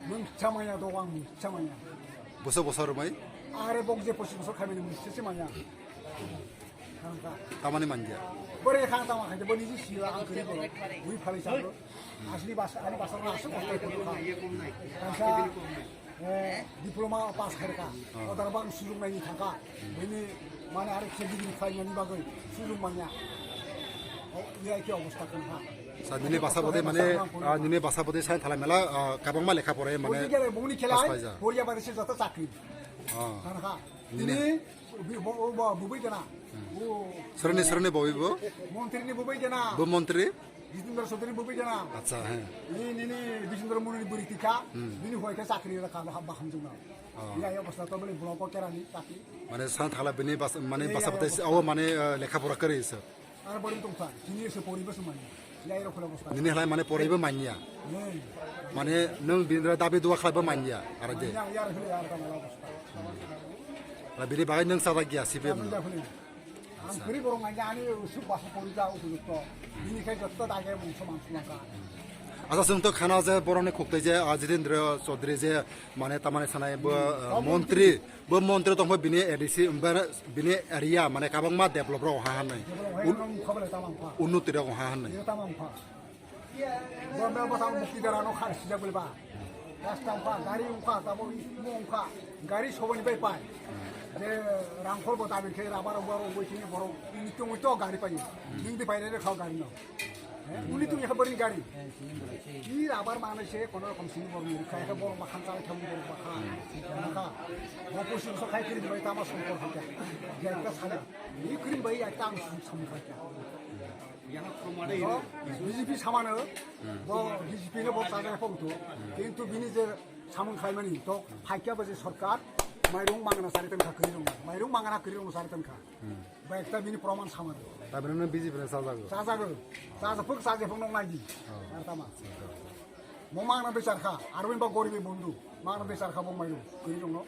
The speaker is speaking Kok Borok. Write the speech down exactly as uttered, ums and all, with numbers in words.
Mungsa manya do ang mungsa manya. Boso boso romai? Are bok je posi boso khamini mungsa se manya. Khangka. Tamani manja. Bore khang tama khaide boni ji sila ang kri boro. Wi phali chalo. Asli bas ani basa na asu kostai kri kha. Khangka. Eh, diploma pass khairka. Odar bang sujung naini thangka. Bini mane arek se degree khaimani bagwi sujung manya. O, iya ki obostha khangka. Sa nini basa bode mane, ah, nini basa bode sai thala mela, ah, kabangma lekha pore mane. Boni gele boni khela pass paija. Poriya bade se joto chakri. Ah. Khangka. Nini? Ini bu- bu- bu- bubui gana. Sereni sereni boboi bo? Montri ni bubui gana. Bo montri? Jitendra Chaudhary bubui gana. Acha he. Ini ini Bisendra Muni ni buri tika. Bini hoi ke chakri ra kalo habba hamjung na. Iya ya basta to beli blok ko kerani chakri. Mane san thala bini bas mane basa bode awo mane, eh, lekha pora kari se. Ar bori tongkha, chini se poribo se manya. Yai rok khula bwskang. Nini halai mane poribo manya. Nei. Mane nwng bindra dabi dua khlaibo manya. Ara de. Manya, yar khule yar tang la bwskang. La bini bagai nwng sajak ya sibe. Ang khri borok manya ani usuk basa porija upujukto. Bini khai jotto dage mungso mangso langka. Acha, chwng to khana je borokni khuktai je, ah, Jitendra Chaudhary je, mane tamani sanai bo, ah, montri, bo montri tongkha bini A D C, bini area, mane kabangma develop rok ha hanai. Develop hai nang khabale tamang pha. Unnoti rok ha hanai. Ye tamang pha. Bo mel basa mukti dara no khar sijak bole ba. Rasta pha, gari ungkha, tabo mo ungkha. Gari soboni bai pai. Je rangkhol bo tabi khe rabar bo ro bo chini borok. Ini tungwi to gari pai. Ning di pai re khao gari no. Eh, uni tungwi khe bori gari. Ki rabar mane se kono rokom sini bor ni khai khe bor bakhan chai thang bor bakhan. Naka. Bo pusi so khai kiri bai tama sompor khai. Je ka sana. Ni kiri bai ya tang sum sum khai. Bo B J P samano, bo B J P no bo chajak phongto. Kintu bini je samung khaimani to phaikya baje sarkar mairung mangna sari tongkha kiri rong. Mairung mangna kiri rong sari tongkha. Ba ekta bini proman samano. Tabini no B J P no chajago. Chajago. Chajaphuk chajaphuk nong naidi. Ar tama. Mo mangna bichar kha, arwin ba goribi bondhu. Mangna bichar kha bo mairung kiri rong no.